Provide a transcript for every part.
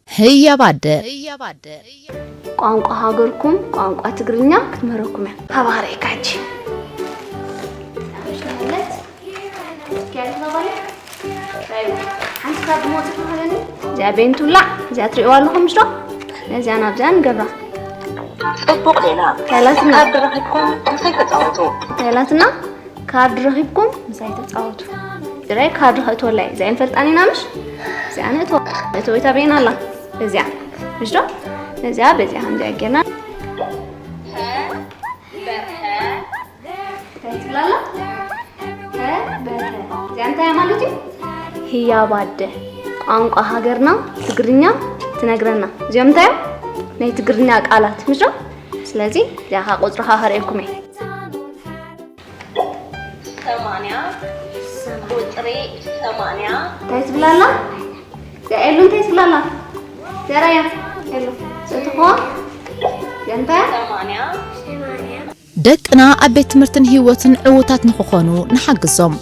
ህያብ ኣደ። ቋንቋ ሃገርኩም ቋንቋ ትግርኛ ክትምህረኩም እያ። ሃባ ክርእየካ ሕጂ። ሓንቲ ካብ ድሞ ጽሑፍ ሃለኒ። እዚኣ ቤንቱላ፣ እዚኣ ትርእይዋ ኣለኹም ምሽ ዶ? ነዚኣ ናብዚኣ ንገብራ። ጽቡቕ ሌላ። ካላትና። ካርድ ረኺብኩም ምሳይ ተጻወቱ። ካላትና። ካርድ ረኺብኩም ምሳይ ተጻወቱ። ድራይ ካርድ ከእትወላ እየ። እዚኣ ንፈልጣን ኢና ምሽ? እዚኣ ነእትወ። ነእትወ ቤና ኣላ። እዚኣ። ምሽ ዶ? ነዚኣ በዚኣ ከምዚኣ ጌርና። እንታይ ትብላላ? ተ በተ። እዚኣ እንታይ ማለት እዩ? ህያብ ኣደ። ቋንቋ ሃገርና ትግርኛ ትነግረና። እዚኦም እንታይ እዮም? ናይ ትግርኛ ቃላት። ምሽ ዶ? ስለዚ እዚኣ ኸዓ ቁጽሪ ኸዓ ከርእየኩም እየ። ሰማንያ፣ ቁጽሪ ሰማንያ። እንታይ ትብላላ? እዚኣ ኤሉ እንታይ ትብላላ? ዘራያ ኤሉ። እትኾ? እንታይ? ሰማንያ። ደቅና ኣብ ቤት ትምህርትን ህይወትን ዕዉታት ንኽኾኑ ንሓግዞም።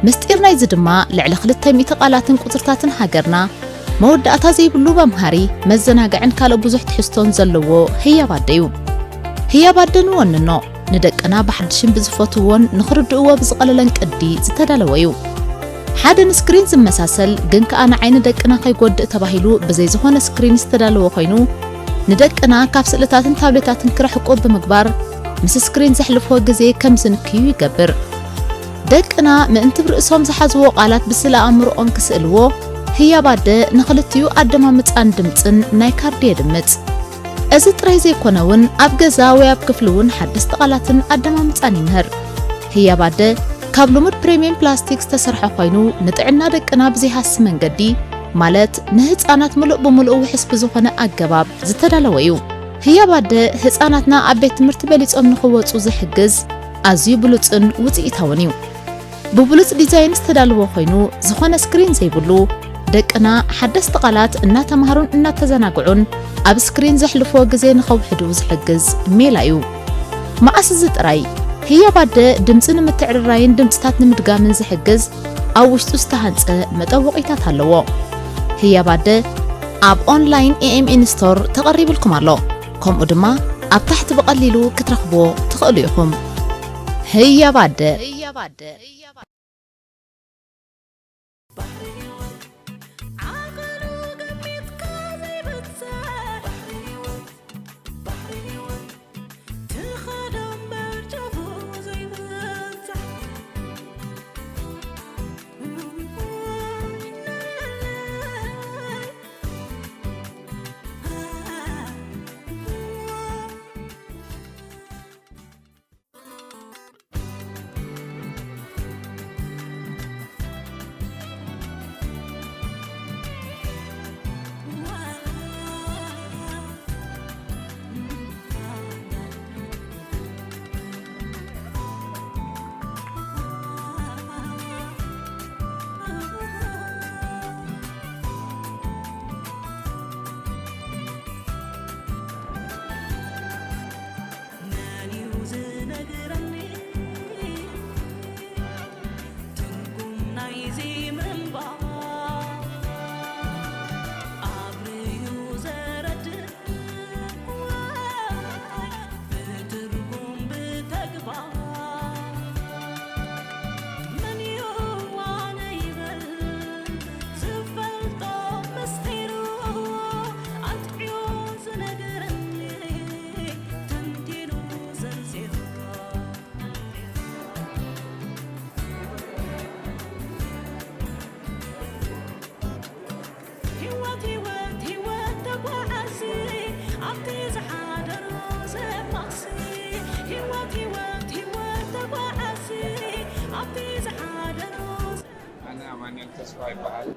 ምስጢር ናይዚ ድማ ልዕሊ ክልተ ሚእቲ ቃላትን ቁጽርታትን ሃገርና መወዳእታ ዘይብሉ መምሃሪ፣ መዘናግዕን ካልእ ብዙሕ ትሕዝቶን ዘለዎ ህያብ ኣደ እዩ። ህያብ ኣደ ንወንኖ፣ ንደቅና ብሓድሽን ብዝፈትውዎን ንኽርድእዎ ብዝቐለለን ቅዲ ዝተዳለወ እዩ። ሓደ ንስክሪን ዝመሳሰል ግን ከኣ ንዓይኒ ደቅና ከይጎድእ ተባሂሉ ብዘይ ዝኾነ ስክሪን ዝተዳለወ ኮይኑ፣ ንደቅና ካብ ስእልታትን ታብሌታትን ክርሕቁ ብምግባር፣ ምስ ስክሪን ዘሕልፍዎ ግዜ ከም ዝንክዩ ይገብር። ደቅና ምእንቲ ብርእሶም ዝሓዝዎ ቃላት ብስእለ ኣእምሮኦም ክስእልዎ፣ ህያብ ኣደ ንኽልቲኡ ኣደማምጻን ድምጽን ናይ ካርድ የድምጽ። እዚ ጥራይ ዘይኮነ እውን ኣብ ገዛ ወይ ኣብ ክፍሊ እውን ሓደስቲ ቃላትን ኣደማምጻን ይምህር። ህያብ ኣደ ካብ ልሙድ ፕሪምየም ፕላስቲክ ዝተሰርሐ ኮይኑ ንጥዕና ደቅና ብዘይሃሲ መንገዲ ማለት ንህፃናት ምሉእ ብምሉእ ውሕስ ብዝኾነ ኣገባብ ዝተዳለወ እዩ። ህያብ ኣደ ህፃናትና ኣብ ቤት ትምህርቲ በሊፆም ንኽወፁ ዝሕግዝ ኣዝዩ ብሉፅን ውፅኢታውን እዩ። ብብሉጽ ዲዛይን ዝተዳለወ ኮይኑ፣ ዝኾነ ስክሪን ዘይብሉ፣ ደቅና ሓደስቲ ቃላት እናተማሃሩን እናተዘናግዑን ኣብ ስክሪን ዘሕልፍዎ ግዜ ንኸውሕዱ ዝሕግዝ ሜላ እዩ። መኣስ እዚ ጥራይ፣ ህያብ ኣደ ድምጺ ንምትዕርራይን ድምጽታት ንምድጋምን ዝሕግዝ ኣብ ውሽጡ ዝተሃንጸ መጠወቒታት ኣለዎ። ህያብ ኣደ ኣብ ኦንላይን ኤ ኤም ኤን ስቶር ተቐሪብልኩም ኣሎ። ከምኡ ድማ ኣብ ታሕቲ ብቐሊሉ ክትረኽብዎ ትኽእሉ ኢኹም። ህያብ ኣደ። ኣነ ኣማኑኤል ተስፋ ይበሃል።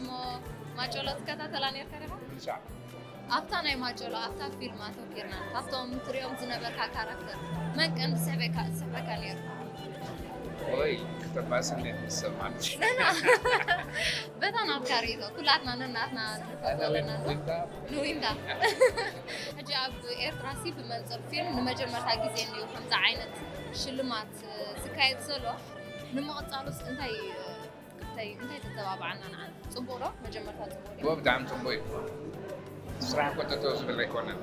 እሞ ማጨሎ ትከታተላ ነርካ ዲኻ? እንሻ ኣብታ ናይ ማጨሎ ኣብታ ፊልም ኣተኪርና ካብቶም ትሪኦም ዝነበርካ ካራክተር መን ቀንዲ ስሕበካ ዝስሕበካ ነይሩ? ወይ ክተባስነት ዝሰማን። በታ ናትካ ርእይቶ ኩላትና ነናትና ንፈልጦ ኣለና። ንዊንታ። ሕጂ ኣብ ኤርትራ ሲ ብመንጽር ፊልም ንመጀመርታ ግዜ እንድዩ ከምዚ ዓይነት ሽልማት ዝካየድ ዘሎ። ንምቕጻሉስ እንታይ እንታይ እንታይ ተተባባዓና ንዓና? ጽቡቕ ዶ? መጀመርታ ጽቡቕ ድዩ? እዎ ብጣዕሚ ጽቡቅ እዩ። ስራሕ እኮ ጠጠው ዝብል ኣይኮነን።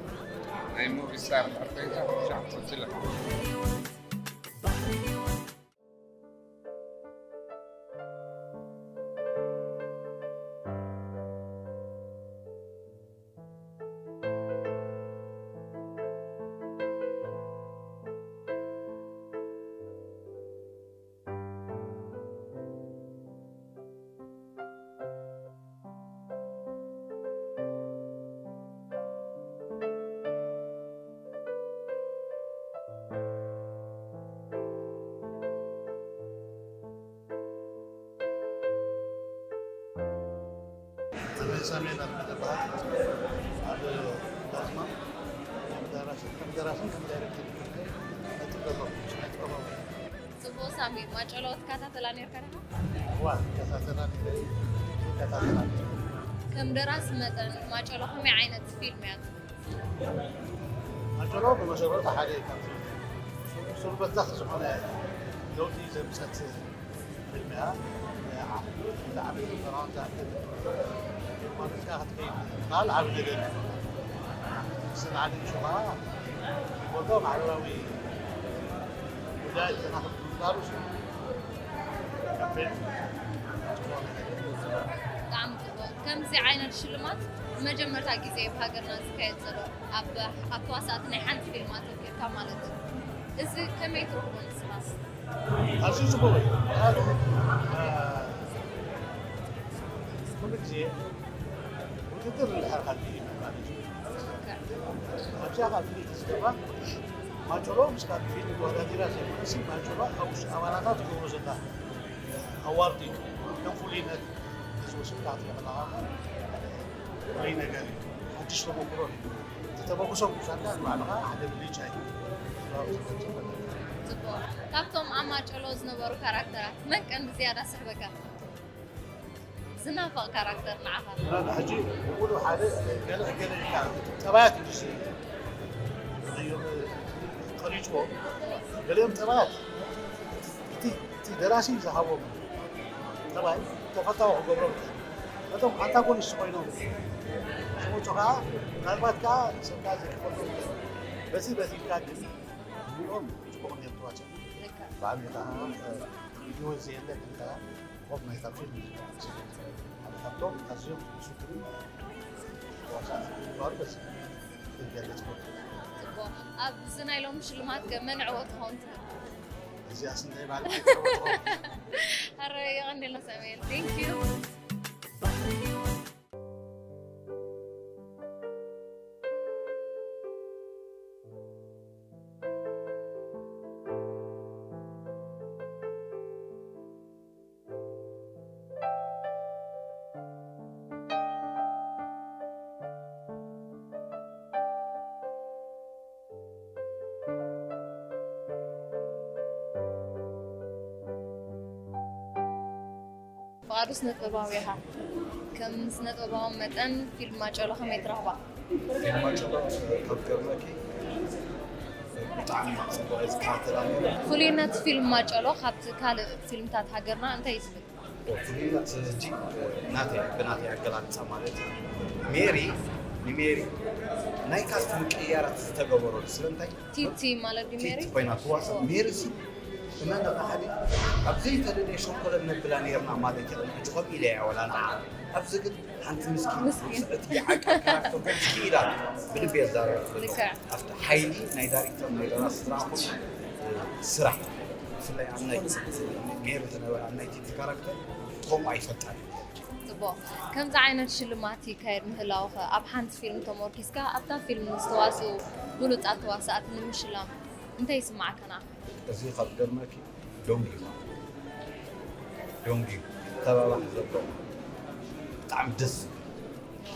ናይ ሙቪ ስታር ኣርባዕተ ሻዕ ትስለ። ኣነ ሳሙኤል ኣርኣያ እበሃል። ኣብ ዳስማ ከም ደራሲ ከም ደራስን ከም ዳይሬክተር ነቲ ገባኹ ስነ ጥበባዊ። ጽቡቕ ሳሚ፣ ማጨሎ ትከታተላ ነርካ ዲኻ? እዋ እከታተላ ነይረ፣ እከታተላ ነይረ። ከም ደራሲ መጠን ማጨሎ ከመይ ዓይነት ፊልም እያ? ማጨሎ ብመሰረቱ ሓደ ካብቲ ስሩ በዛሕ ዝኾነ ለውጢ ዘምፀት ፊልም እያ። ንዓመት ፈራን ዝኣክል ማለትካ ክትከይድ ምኽኣል ዓቢ ነገር እዩ። ዝለዓለ ኢሹ ከዓ ቦታው ማሕበራዊ ጉዳይ ዘናኽብ ምግባሩ እዩ። ካብ ፊልም ጽቡቕ ነገር እዩ። ብጣዕሚ ጽቡቕ። ከምዚ ዓይነት ሽልማት ንመጀመርታ ግዜ ኣብ ሃገርና ዝካየድ ዘሎ ኣብ ኣብ ተዋሳእቲ ናይ ሓንቲ ፊልም ኣተኪርካ ማለት እዩ። እዚ ከመይ ትረኽቦ ንስኻስ? ኣዝዩ ጽቡቕ እዩ። ምኽንያቱ እ፣ ኩሉ ግዜ ውድድር እንድሕር ሃልዩ እዩ ማለት እዩ። ኣብዚኣ ከዓ ፍልይቲ ዝገብራ ማጨሎ ምስ ካልእ ፊልም ተወዳዲራ ዘይኮነሲ ማጨሎ ኣብ ውሽጢ ኣባላታ ትገብሮ ዘላ ኣዋርድ እዩ። ከም ፍሉይነት እዚ ወሲድካ ክትሪኦ ከለኻ ፍሉይ ነገር እዩ። ሓድሽ ተመኩሮ እዩ። እቲ ተበግሶ ምውሳድካ ንባዕልኻ ሓደ ብልጫ እዩ። ጽቡቕ። ካብቶም ኣብ ማጨሎ ዝነበሩ ካራክተራት መን ቀንዲ ዝያዳ ስሕበካ? ዝናፍቕ ካራክተር ንዓኻ? ሕጂ ብሙሉ ሓደ ገለ ገለ ኢልካ ጠባያት እዩ ዝስእ ቀሪፅዎ። ገሊኦም ጠባያት እቲ እቲ ደራሲ ዝሃቦም ጠባይ ተፈታዊ ክገብሮም ይኽእል። ነቶም ኣንታጎኒስት ኮይኖም ዝመፁ ከዓ ምናልባት ከዓ ሰብካ ዘይክፈቶም ይኽእል። በዚ በዚ ኢልካ ግን ሙሉኦም ጽቡቕ እዮም ተዋፅኦም። በዓል ከዓ ህይወት ዘየለ ግን ከዓ ኮፍ ናይታ ፊልም ሓደ ካብቶም ኣዝዮም ዝምስክሩ ተዋሳእቲ ምግባሩ በዚ ክገልጽ እፈቱ። ጽቡቕ። ኣብዚ ናይ ሎሚ ሽልማት ከ መን ዕወት ክኸውን ትብል? እዚኣስ እንታይ ማለት ኣይተረፈ። ኣረ የቐንየልና ሳሙኤል። Thank you። ፍቓዱ ስነ ጥበባዊ ኢኻ። ከም ስነ ጥበባዊ መጠን ፊልም ማጨሎ ከመይ ትረኽባ? ፊልም ማጨሎ ካብ ገርመኪ ብጣዕሚ ጽቡቕ እየ ዝከታተላ ነይረ። ፍሉይነት ፊልም ማጨሎ ካብቲ ካልእ ፊልምታት ሃገርና እንታይ እዩ ትብል? ፍሉይነት ሕጂ ናተይ ብናተይ ኣገላልጻ ማለት እዩ። ሜሪ ንሜሪ ናይ ካስት ምቅይያራት ዝተገበረሉ ስለምንታይ ቲቲ ማለት ድዩ ሜሪ? ቲቲ ኮይና ትዋሰ ሜሪ ሲ እመነ ካሕዲ ኣብ ዘይተደለየ ሸኮለ ነብላ ነርና ማለት እዩ። ሕጂ ከምኡ ኢለ እያ ወላ ንዓ ኣብዚ ግን ሓንቲ ምስኪን ምስኪን። ስዕቲ ዓቃ ካራክተር ገጽ ኢላ ብልቢ የዛረብ ዘሎ ልክዕ። ኣብቲ ሓይሊ ናይ ዳይሬክተር ናይ ደራሲ ዝረኣኹ ስራሕ ብፍላይ ኣብ ናይ ሜሪ ዝነበረ ኣብ ናይ ቲቲ ካራክተር ከምኡ ኣይፈልጣን ጽቡቕ። ከምዚ ዓይነት ሽልማት ይካየድ ምህላው ኸ ኣብ ሓንቲ ፊልም ተሞርኪስካ ኣብታ ፊልም ዝተዋስኡ ብሉጻት ተዋሳእቲ ንምሽላም እንታይ ይስማዓካ ንዓኻ? እዚ ካብ ገርመኪ ዶንጊ ዶንጊ ተባባዕ ዘሎ ብጣዕሚ ደስ ዝብል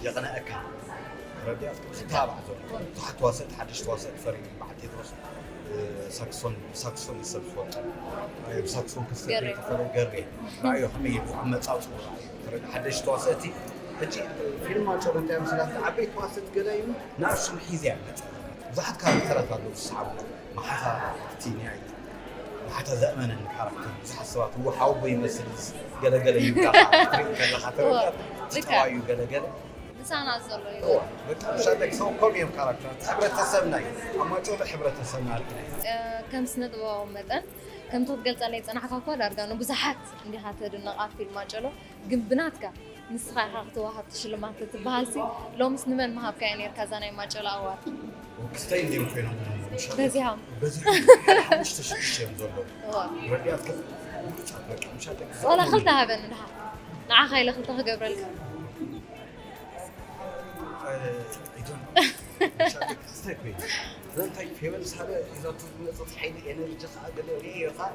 የቕንአካ ረዲኣት ዝተባባዕ ዘሎ ብዙሓት ተዋሰእቲ ሓደሽ ተዋሰእቲ ፈሪሙ በዓል ቴድሮስ ሳክሶን ሳክሶን ይሰብ ዝፈልጦ ብሳክሶን ክስተ ገሬ። ተፈለ ገሬ ራእዮ ከመይ ይብሉ ኣመጻጽኡ ራእዮ ሓደሽ ተዋሰእቲ ሕጂ ፊልም ኣጨሩ እንታይ ምስላት ዓበይቲ ተዋሰእቲ ገዳይኑ ናብ ሽም ሒዝያ መጸ ብዙሓት ካራክተራት ኣለዉ ዝሰሓቡ መሓዛ እቲ ናይ ሓታ ዘእመነኒ ካራክተር ብዙሓት ሰባት እዎ ሓወቦ ይመስል ገለገለ ይብላኻ ትርኢ ከለኻ ተረዳእ። ዝተዋዩ ገለገለ ምሳና ዘሎ እዩ። እዋ በቃ ምሻለክ ሰው ኮም እዮም ካራክተር ሕብረተሰብና እዩ። ኣማጮሎ ሕብረተሰብና ኣርኪና እዩ። ከም ስነ ጥበባዊ መጠን ከምቲ ክትገልፀለይ ዝፀናሕካ እኳ ዳርጋ ንብዙሓት እንዲኻ ተድንቕ ኣብ ፊልም ኣጨሎ ግን ብናትካ ንስኻ ኢኻ ክትወሃብ እቲ ሽልማት ትበሃል ሲ ሎምስ ንመን ምሃብካዮ ነርካ እዛ ናይ ማጨሎ ኣዋርድ? ክልተ እንድዮም ኮይኖም ምሻለክ በዚሖም በዚሖም ሓደ ሓሙሽተ ሽዱሽተ እዮም ዘለዉ። እዋ ረዲኣት ግን ምርጫት በቃ ምሻለክ ዋላ ክልተ ሃበኒ ድሓ ንዓኻ ኢለ ክልተ ክገብረልካ። እንታይ ፌቨር ሳለ ሒዛቱ ዝመፀት ሓይሊ ኤነርጂ ከዓ ገለ ሪኤዮ ከዓ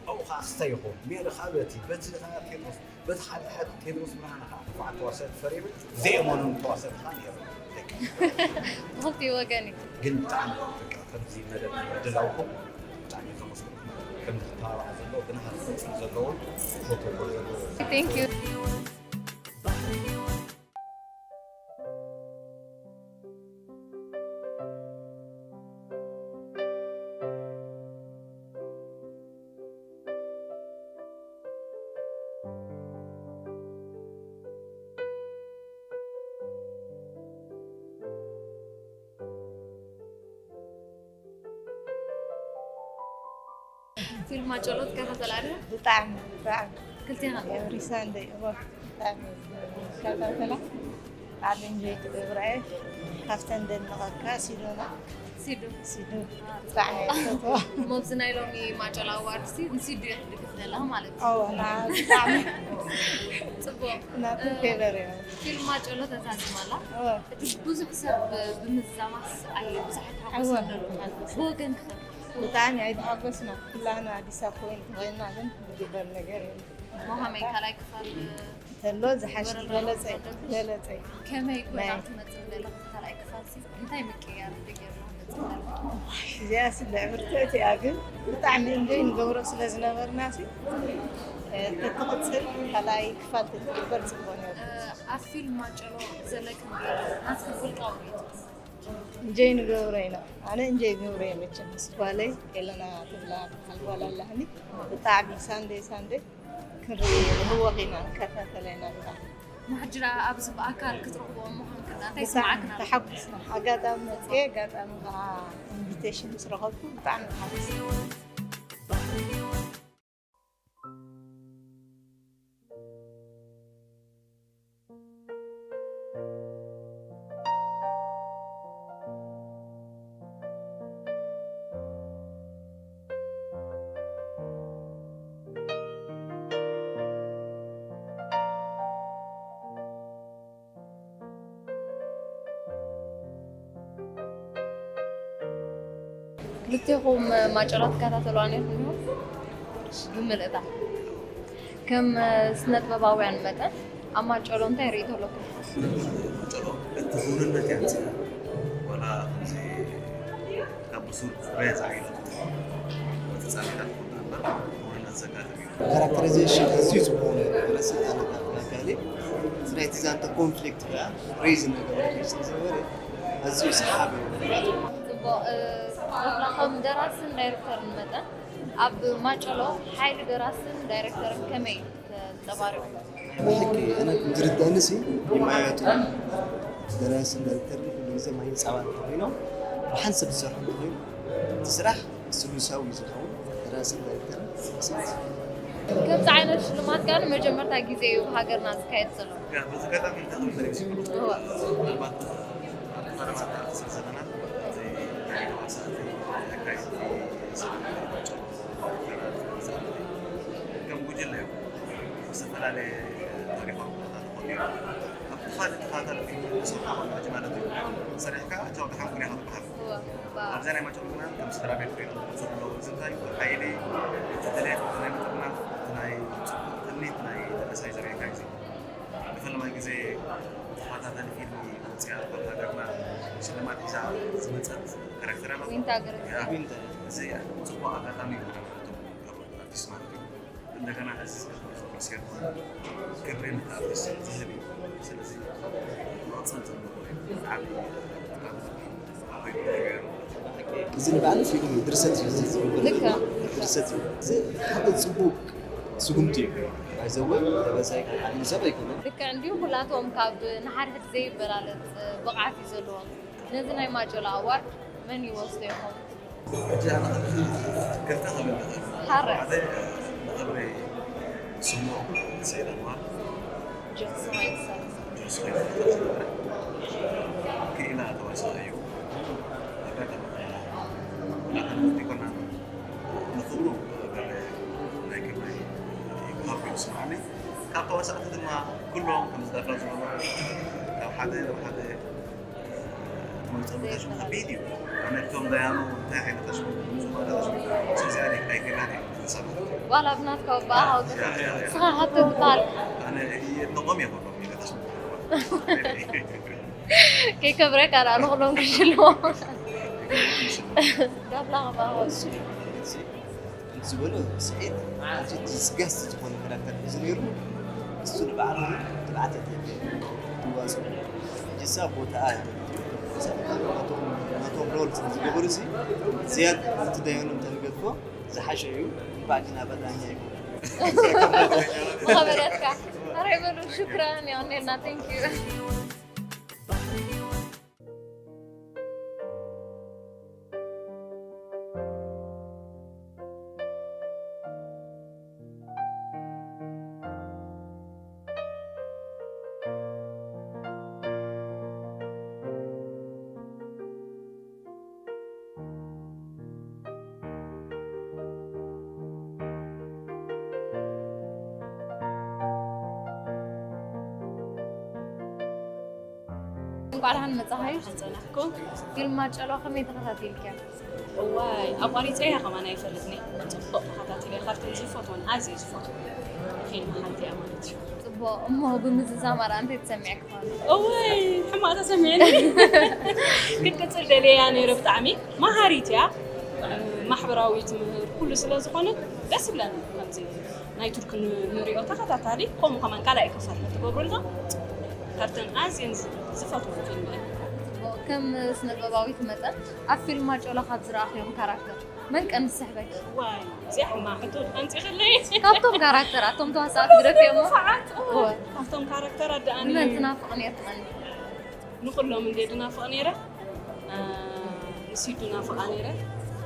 ኣብኡ ከዓ ክስታይ ይኸውን ሜሪ ከዓ በቲ በቲ ከዓ ቴድሮስ በቲ ሓደ ሓደ ቴድሮስ ብርሃነ ከዓ ንፉዓት ተዋሳእቲ ፈሪሙ ዘየመኑን ተዋሳእቲ ከዓ ነይሩ ብክልቲኡ ወገን እዩ ግን ብጣዕሚ በቃ ከምዚ መደብ ድላውኩም ብጣዕሚ ዘመስግንኩም ከምዚ ተባባዕ ዘለዎ ብናሃር ዝፅል ዘለዎ ፕሮቶኮል ዘለዎ Thank you. ፊልም ኣጨሎ ትከታተላ ዶ? ብጣዕሚ ብጣዕሚ ክልቴኻ every Sunday እወ ብጣዕሚ እየ ዝከታተላ። ብጣዕሚ እንጆይ ትገብራ እየ። ካብተን ደንቐካ ሲዶና ሲዱ ሲዱ ብጣዕሚ እየ ዝፈትዋ። ሞብዚ ናይ ሎሚ ማጨሎ ኣዋርድ ሲ ንሲዱ እየ ትድግፍ ዘለኻ ማለት እዩ። ኣዎ ና ብጣዕሚ ጽቡቕ። ናቱ ፌቨር እያ። ፊልም ማጨሎ ተዛዚማ ኣላ። ኣዎ ብዙሕ ሰብ ብምዝዛማስ ኣየ ብዙሕ ኣይተሓጎሰን ዶ? ብወገንኪ ከ? ብጣዕሚ ኣይተሓጎስና ኩላህና ዲሳፖይንት ኮይና ግን ዝግበር ነገር የለን። ሞሃመይ ካልኣይ ክፋል እንተሎ ዝሓሽ ዝበለጸ ዝበለጸ ከመይ ኮይና ትመጽእ ዘለኹ ካልኣይ ክፋል ሲ እንታይ ምቅያር እንተገይርና ንመጽእ ዘለና? እዚኣስ ልዕብርትዕቲ እያ ግን ብጣዕሚ እንጆይ ንገብሮ ስለ ዝነበርና ሲ ተትቕጽል ካልኣይ ክፋል ተትግበር ጽቡቕ ነይሩ። ኣብ ፊልም ማጨሎ ዘለክን ናትክን ውልቃዊ ርእይቶ? እንጆይ ንገብሮ ኢና። ኣነ እንጆይ ገብሮ እየ መቸም ምስ ጓለይ ኤለና ትብላ ትበሃል ጓል ኣለኒ። ብጣዕሚ ሳንደይ ሳንደይ ክንርኢ ንህወኽ ኢና ንከታተላ ኢና ብጣዕሚ። ማሕጅራ ኣብዚ ብኣካል ክትረኽብኦም ምዃንክን እንታይ ብጣዕሚ ይስምዓክን ኣሎ? ተሓጒስና። ኣጋጣሚ መፅየ ኣጋጣሚ ከዓ ኢንቪቴሽን ምስ ረኸብኩ ብጣዕሚ ተሓጒሰ። ክልቴኹም ማጨሎ ትከታተልዋ ነይርኩም ዲኹም? ብምልእታ ከም ስነጥበባውያን መጠን ኣብ ማጨሎ እንታይ ርእይቶ ኣለኩም? ማጨሎ እቲ ህውንነት እያ ኣምፂኣ ዋላ ከምዚ ካብ ብሱር ፍረ ዝዓይነቱ እቲ ፃዕሪታት ኩሉ እምበር ህውንነት ዘጋጥም እዩ። ካራክተራይዜሽን ኣዝዩ ዝኾነ ዝመስል ኣነጋጋሊ ስራይት ዛንተ ኮንፍሊክት ከኣ ሬዝ ነገር ስለ ዝነበረ ኣዝዩ ሰሓቢ እዩ። ጽቡቕ እ፣ ንሕና ከም ደራስን ዳይሬክተርን መጠን ኣብ ማጨሎ ሓይሊ ደራስን ዳይሬክተርን ከመይ ተንጸባሪቑ? ብሓቂ ኣነ ከም ዝርዳእኒ ሲ ይማየጡ ደራስን ዳይሬክተርን ኩሉ ግዜ ማይ ጻባ እንተኾይኖም ብሓንሳብ ዝሰርሑ እንተኾይኑ እቲ ስራሕ ስሉሳዊ እዩ ዝኸውን። ደራስን ዳይሬክተርን ስሉሳት። ከምዚ ዓይነት ሽልማት ከኣ ንመጀመርታ ግዜ እዩ ኣብ ሃገርና ዝካየድ ዘሎ። ያ፣ በዚ ኣጋጣሚ እንታይ ክብል ደሊየ መሲሉ? እወ። ምናልባት ኣብ ቀረባ ኣርባዕተ ዘመናት እዚ ናይ ተዋሳእቲ ኣካየድቲ ስራሕ ከም ጉጅለ እዮም ዝተፈላለየ ታሪኻዊ ቦታታት ይኾኑ እዮም። ኣብቲ ካልእ ተኸታታሊ ፊልም ዝሰርሖ ማለት እዩ። ሰሪሕካ ቻው ደሓን ኩን ኢኻ ትበሃል። እወ። ኣብዛ ናይ ማጨሎ ግና ከም ስድራ ቤት ኮይኖም ዝቕፅሉ ኣለዉ። እዚ እንታይ እዩ? ሓይሊ፣ እቲ ድሌት፣ እቲ ናይ ምጥርናፍ፣ እቲ ናይ ፅቡቕ ትምኒት ናይ ደራሳይ ዘርእየካ እዩ። ንፈለማይ ግዜ ተኸታታሊ ፊልም ወፂኣ ኣብ ሃገርና ሽልማት ሒዛ ዝመፀት ካራክተር ኣላ። ዊንታ ገረዝ። ያ። ዊንታ። እዚ ጽቡቕ ኣጋጣሚ እዩ ንዓና ነቶም ካልኦት ኣርቲስት ማለት እዩ። እንደገና እዚ ክብሪ ነቲ ኣርቲስት ዝህብ እዩ። ስለዚ ክቕጽል ዘለዎ እዩ። ዓቢ ዓቢ ኮይኑ እዚ ንባዕሉ ፊልም እዩ፣ ድርሰት እዩ። እዚ ዝብል ልክዕ፣ ልክዕ። ድርሰት እዩ። እዚ ሓደ ጽቡቕ ስጉምቲ እዩ። ባይዘወይ ተበሳይ ካብ ዓለም ሰብ ኣይኮነን። ልክዕ እንዲሁ ኩላቶም ካብ ንሓድሕድ ዘይበላለጽ ብቕዓት እዩ ዘለዎም። ነዚ ናይ ማጨሎ ኣዋርድ መን ይወስዶ ይኸውን? ሕጂ ኣነ ክልተ ክብል እኽእል። ሓረ። ሓደ ንኽብሪ ስሙ ስኢላ ማለት ጆስዋይ ይሳቅ። ጆስዋይ ክኢላ ተዋሳእ እዩ። ኣጋጣሚ ንዓና ዲኮና ንኽብሩ ገለ ናይ ክብሪ ይግባእ ይስምዓኒ። ካብ ተዋሳእቲ ድማ ኩሎም ከም ዝጠፍራ ዝነበሩ ካብ ሓደ ናብ ሓደ መግለጺ ከቢድ እዩ። ኣነ እቶም ዳያኑ እንታይ ዓይነት ኣሽሙ፣ ብዙ ማለት ኣሽሙ፣ ስፔሻሊ ኣይገባን እየ ዝሰማዕ። ዋላ ብናትካ ኣቦኣ ሃውጽ ያ፣ ያ፣ ያ። ንስኻ ሃብተ ትበሃል። ኣነ የድንቖም እየ ኩሎም ዓይነት ኣሽሙ። ከይከብረካ ደኣ ንኹሎም ክሽልዎ። ዳብላ ኣቦኣ ሃውጽ። ከምቲ ዝበሎ ስዒድ፣ እቲ ስጋስቲ ዝኾነ ካራክተር ሒዙ ነይሩ። እሱ ንባዕሉ እውን ትብዓት የድልየካ እዩ። ትዋፅኦ። ሕጂ እሳ ቦታኣ ናቶም፣ ናቶም ሮል ስለ ዝገበሩ ሲ፣ ዝያድ እቲ ዳያኑ እንተንገድፎ ዝሓሸ እዩ። እምበኣር ግን ኣባዳኛ ይኸውን። መኸበርያትካ። ኣረ ይበሉ፣ ሽክራን፣ የቐንየልና፣ ቴንክ ዩ። እንቋዕ ደሓን መጻኻ። ዝጸናሕኩ። ፊልም ማጨሎ ከመይ ተኸታቲልክያ? እዋይ፣ ኣቋሪጸያ ከማን ኣይፈልጥን እየ። ጽቡቕ ተኸታቲለ፣ ካብተን ዝፈትወን፣ ኣዝየ ዝፈትወን ፊልም ሓንቲ እያ ማለት እዩ። ጽቡቕ። እሞ ብምዝዛም ኣርኣ እንታይ ተሰሚዕኪ? እዋይ፣ ሕማቕ ተሰሚዕኒ። ክትቅጽል ደልየያ ነይረ ብጣዕሚ። መሃሪት እያ። ማሕበራዊ ትምህር ኩሉ ስለ ዝኾነ ደስ ይብለኒ። ከምዚ ናይ ቱርኪ ን-፣ ንሪኦ ተኸታታሊ፣ ከምኡ ከማን ካልኣይ ክፋል ትገብሩልና። ካብተን ኣዝየን ዝ-፣ ዝፈትወን ፊልም እያ። ከም ስነ ጥበባዊት መጠን ኣብ ፊልም ማጨሎ ካብ ዝረኣኽዮም ካራክተር መን ቀንዲ ዝስሕበኪ? ዋይ፣ እዚኣ ሕማቕ ሕቶ ኣምጺኽለይ። ካብቶም ካራክተራት፣ እቶም ተዋሳእቲ ግደፍዮ እሞ። ንፉዓት፣ እወ። እወ። ካብቶም ካራክተራት ደኣ ንመን ትናፍቒ ነይርኪ ቀንዲ? ንኹሎም እንድየ ድናፍቕ ነይረ። እ፣ ንሲዱ ናፍቓ ነይረ፣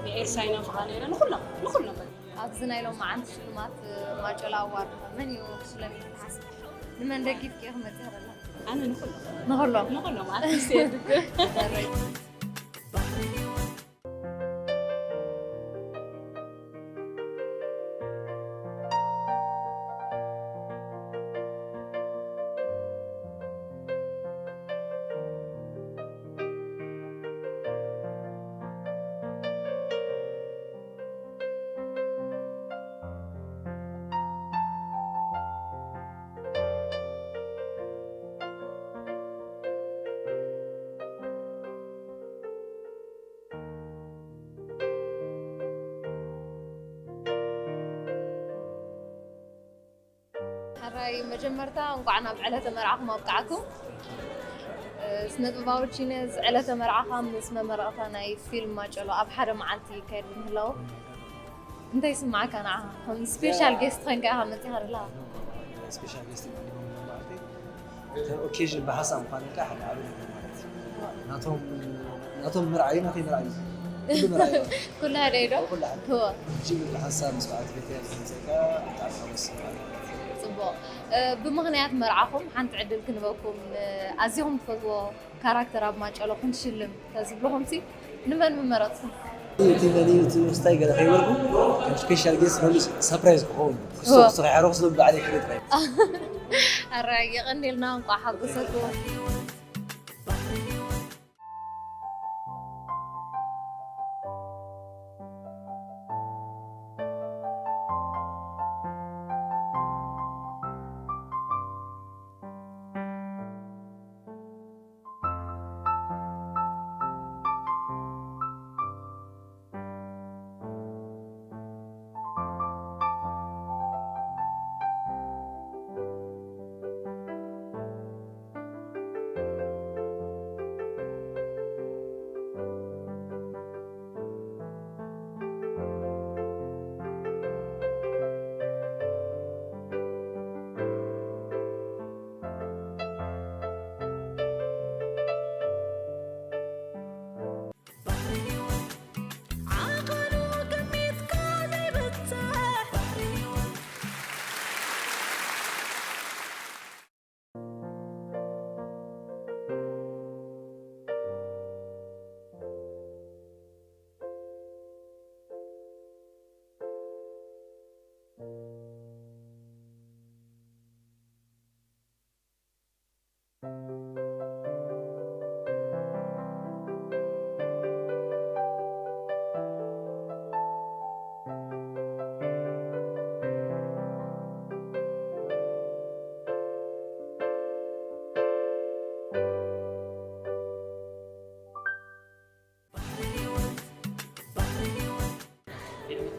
ንኤልሳ ይናፍቓ ነይረ፣ ንኹሎም፣ ንኹሎም በቃ። ኣብዚ ናይ ሎማዓንቲ ሽልማት ማጨሎ ኣዋርድ መን እዩ ክሽለም ኢልኪ ትሓስቢ? ንመን ደጊፍኪ ኢኺ መጺኺ ዘለኺ? ኣነ ንኹሎም። ንኹሎም? ንኹሎም ኣርቲስት እየ ድግፍ። ሕራይ መጀመርታ እንቋዕ ናብ ዕለተ መርዓኹም ኣብቅዓኩም። እ፣ ስነ ጥበባዊ ቺነዝ ዕለተ መርዓኻ ምስ መመረቕታ ናይ ፊልም ማጨሎ ኣብ ሓደ መዓልቲ ይካየድ ብምህላዉ እንታይ ይስምዓካ ንዓኻ? ከም ስፔሻል ጌስት ኮይንካ ኢኻ መጺኻ ዘለኻ። ስፔሻል ጌስት ማለት እቲ ኦኬዥን ብሓሳብ ምዃኑ ከኣ ሓደ ዓቢ ነገር ማለት እዩ። ናቶም፣ ናቶም ምርዓይ ናተይ ምርዓይ እዩ። ኩሉ ምርዓይ እዩ። ኩሉ ሓደ እዩ ዶ? ኩሉ ሓደ። እወ። እጅግ ብሓሳብ ምስ በዓልቲ ቤተይ ከምዚኣ ብጣዕሚ ሓጎስ ይስምዓኒ። ጽቡቕ። እ፣ ብምኽንያት መርዓኹም ሓንቲ ዕድል ክንበኩም፣ እ፣ ኣዚኹም ትፈትዎ ካራክተር ኣብ ማጨሎ ክንሽልም ተዝብልኹምሲ ንመን ምመረጽኩም? እቲ መን እዩ እቲ ውስታይ ገለ ከይበልኩ፣ ከም ስፔሻል ጌስት መሊስ ሰርፕራይዝ ክኸውን። ክስቶ እወ። ክስቶ ከይሓረኹ ስለ ባዕለይ ክሪት ናይ ኣራይ የቐንየልና፣ እንቋዕ ሓጎሰኩም።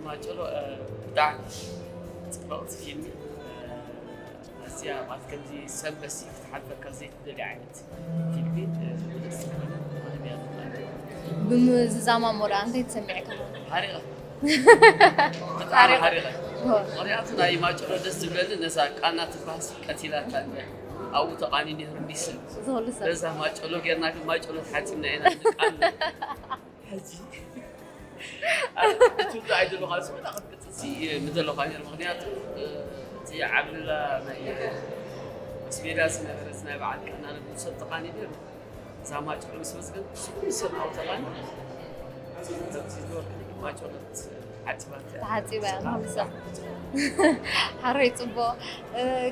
ማጨሎ ብጣዕሚ ፅብቕቲ ፊልም። ኣዝያ ማለት ከምዚ ሰንበሲ ክትሓልፈካ ዘይትደሊ ዓይነት ፊልም። ደስ ትብል። ብምዝዛማሞ ደኣ እንታይ ተሰሚዕካ? ሓሪቐ ብጣዕሚ ሓሪቐ። ምክንያቱ ናይ ማጨሎ ደስ ዝብለኒ ነዛ ቃና ትባስ ቀቲላታ። ኣብኡ ተቓኒ ነይሩ እንዲስል ዝኽሉ ሰብ በዛ ማጨሎ ጌርና ግን ማጨሎ ተሓፂምና ኢና። ቃል ሕጂ ትብሉ ኣይደለኻ ዝመጣ ክትቅፅሲ ምደለኻ ነር። ምክንያቱ እቲ ዓብልላ ናይ ኣስቤዳ ዝነበረ ናይ በዓል ቀና ሰብ ተቓኒ ነይሩ። እዛ ማጭሎ ምስ መዝገብ ስሉ ሰብ ኣውተቓኒ ማጭሎ ዓፂባት ተሓፂባ እያ ንክልሰ ሓረይ ፅቡቕ።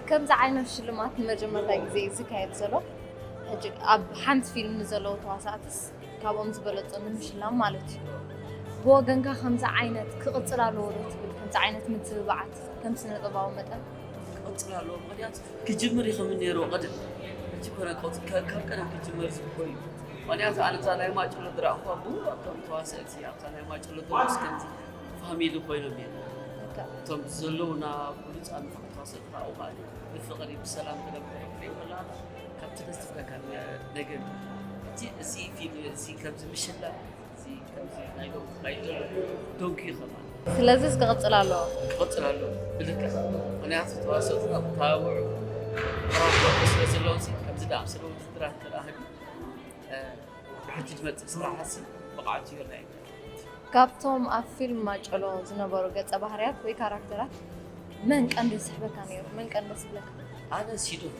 ከምዚ ዓይነት ሽልማት ንመጀመርታ ግዜ እዩ ዝካየድ ዘሎ። ሕጂ ኣብ ሓንቲ ፊልም ንዘለዉ ተዋሳእትስ ካብኦም ዝበለፁ ንምሽላም ማለት እዩ። ብወገንካ ከምዚ ዓይነት ክቕፅል ኣለዎ ዶ ትብል? ከምዚ ዓይነት ምትብባዓት ከም ስነ ጥበባዊ መጠን ክቕፅል ኣለዎ። ምክንያቱ ክጅምር ይኸምን ነይሩ ቅድም እቲ ኮነ ካብ ቀደም ክጅመር ዝግበ እዩ። ምክንያቱ ኣነ እዛ ናይ ማጭሎ ድራ እኳ ብሙሉ ኣብቶም ተዋሰእቲ ኣብታ ናይ ማጭሎ ድራ ምስ ከምዚ ፋሚሊ ኮይኖም እዮም እቶም ዘለውና ብሉፃን ተዋሰእቲ ካብኡ ካለ ብፍቕሪ ብሰላም ክነብሩ ክሪኦ ከለና ካብቲ ደስ ዝብለካ ነገር እቲ እዚ ፊልም እዚ ከምዚ ምሽላ እዚ ከምዚ ናይ ዶንኪ ዶንኪ እዩ ከማን ስለዚስ ክቕፅል ኣለዎ። ክቕፅል ኣለዎ ብልክዕ። ምክንያቱ ተዋሰእትና ክተባብዑ ራቶ ስለ ዘለዉ እዚ ከምዚ ደኣምስለ ውድድራት ተላሃቢ ብሕጂ ዝመፅእ ስራሕሲ ብቕዓት ይርና እዩ። ካብቶም ኣብ ፊልም ማጨሎ ዝነበሩ ገፀ ባህርያት ወይ ካራክተራት መን ቀንዲ ዝስሕበካ ነይሩ? መን ቀንዲ ደስ ዝብለካ? ኣነ ሲዶን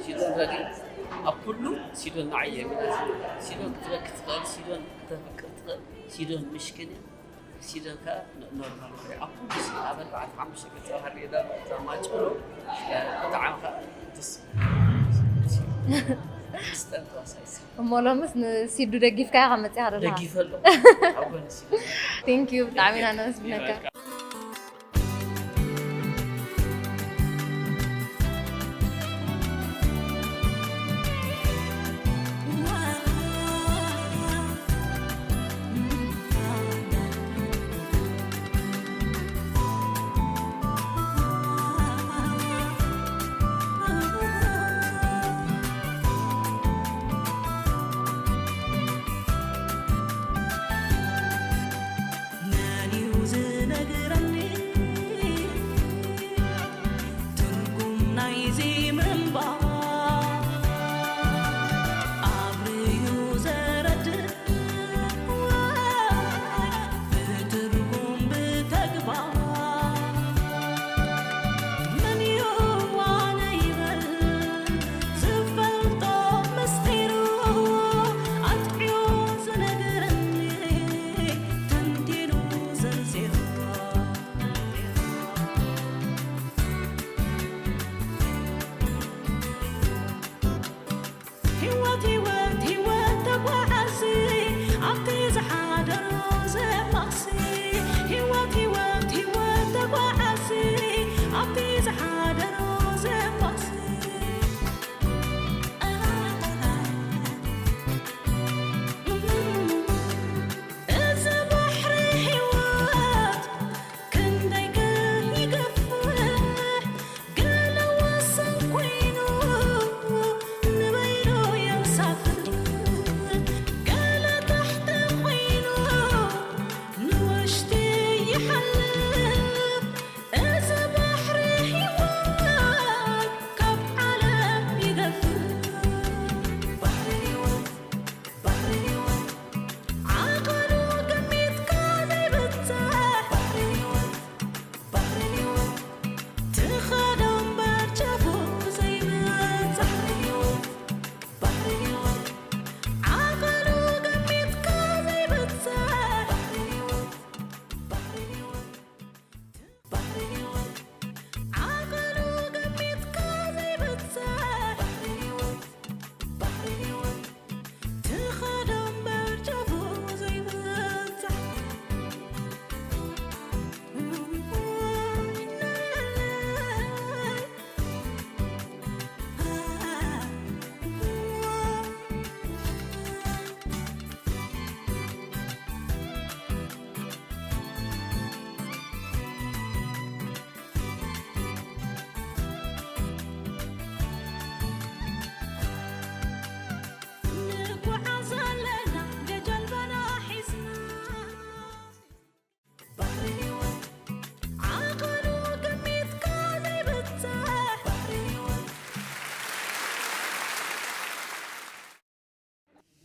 ሲዶን ረዲ ኣብ ኩሉ ሲዶን ንዓየ ሲዶን ክትበክ ትኽእል ሲዶን ክተፍቅር ትኽእል ሲዶን ምሽክን እያ። ሲዶን ከ ኖርማል ኣብ ኩሉ ኣብ ኣርባዕተ ሓሙሽተ ገፀ ባህሪ እዛ ማጨሎ ብጣዕሚ ከ ደስ ምስጠን ተዋሳይሲ እሞ ሎምስ ንሲዱ ደጊፍካያ ካብ መፅያ ደላ ደጊፈ ኣሎ ኣብ ጎኒ ሲዶን ቴንክ ዩ ብጣዕሚ ኢና ነመስግነካ።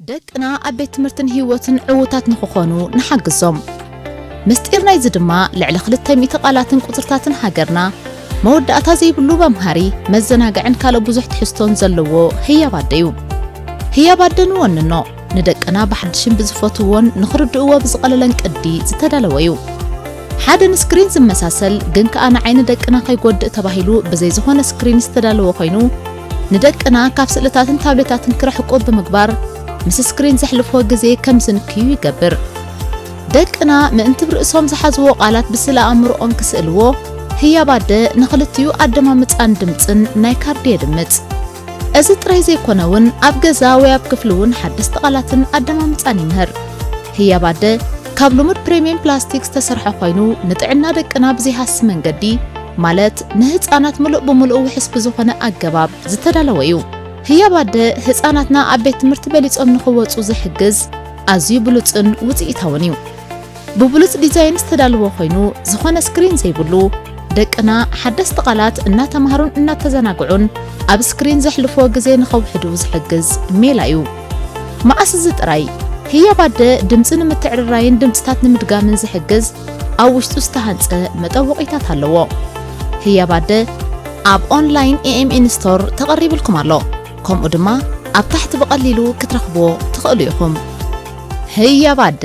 ደቅና ኣብ ቤት ትምህርትን ህይወትን ዕዉታት ንኽኾኑ ንሓግዞም። ምስጢር ናይዚ ድማ ልዕሊ ክልተ ሚእቲ ቃላትን ቁጽርታትን ሃገርና መወዳእታ ዘይብሉ መምሃሪ፣ መዘናግዕን ካልእ ብዙሕ ትሕዝቶን ዘለዎ ህያብ ኣደ እዩ። ህያብ ኣደ ንወንኖ፣ ንደቅና ብሓድሽን ብዝፈትውዎን ንኽርድእዎ ብዝቐለለን ቅዲ ዝተዳለወ እዩ። ሓደ ንስክሪን ዝመሳሰል ግን ከኣ ንዓይኒ ደቅና ከይጎድእ ተባሂሉ ብዘይ ዝኾነ ስክሪን ዝተዳለወ ኮይኑ፣ ንደቅና ካብ ስእልታትን ታብሌታትን ክርሕቁ ብምግባር ምስ ስክሪን ዘሕልፍዎ ግዜ ከም ዝንክዩ ይገብር። ደቅና ምእንቲ ብርእሶም ዝሓዝዎ ቃላት ብስእለ ኣእምሮኦም ክስእልዎ፣ ህያብ ኣደ ንኽልቲኡ ኣደማምጻን ድምጽን ናይ ካርዲ የድምጽ። እዚ ጥራይ ዘይኮነ እውን ኣብ ገዛ ወይ ኣብ ክፍሊ እውን ሓደስቲ ቃላትን ኣደማምጻን ይምህር። ህያብ ኣደ ካብ ልሙድ ፕሪምየም ፕላስቲክ ዝተሰርሐ ኮይኑ ንጥዕና ደቅና ብዘይሃሲ መንገዲ ማለት ንህፃናት ምሉእ ብምሉእ ውሕስ ብዝኾነ ኣገባብ ዝተዳለወ እዩ። ህያብ ኣደ ህፃናትና ኣብ ቤት ትምህርቲ በሊፆም ንኽወፁ ዝሕግዝ ኣዝዩ ብሉፅን ውፅኢታውን እዩ። ብብሉፅ ዲዛይን ዝተዳለወ ኮይኑ ዝኾነ ስክሪን ዘይብሉ ደቅና ሓደስቲ ቃላት እናተማሃሩን እናተዘናግዑን ኣብ ስክሪን ዘሕልፍዎ ግዜ ንኸውሕዱ ዝሕግዝ ሜላ እዩ። መኣስ እዚ ጥራይ ህያብ ኣደ ድምፂ ንምትዕርራይን ድምፅታት ንምድጋምን ዝሕግዝ ኣብ ውሽጡ ዝተሃንፀ መጠወቒታት ኣለዎ። ህያብ ኣደ ኣብ ኦንላይን ኤኤምኤን ስቶር ተቐሪብልኩም ኣሎ። ከምኡ ድማ ኣብ ታሕቲ ብቐሊሉ ክትረኽብዎ ትኽእሉ ኢኹም። ህያብ ኣደ።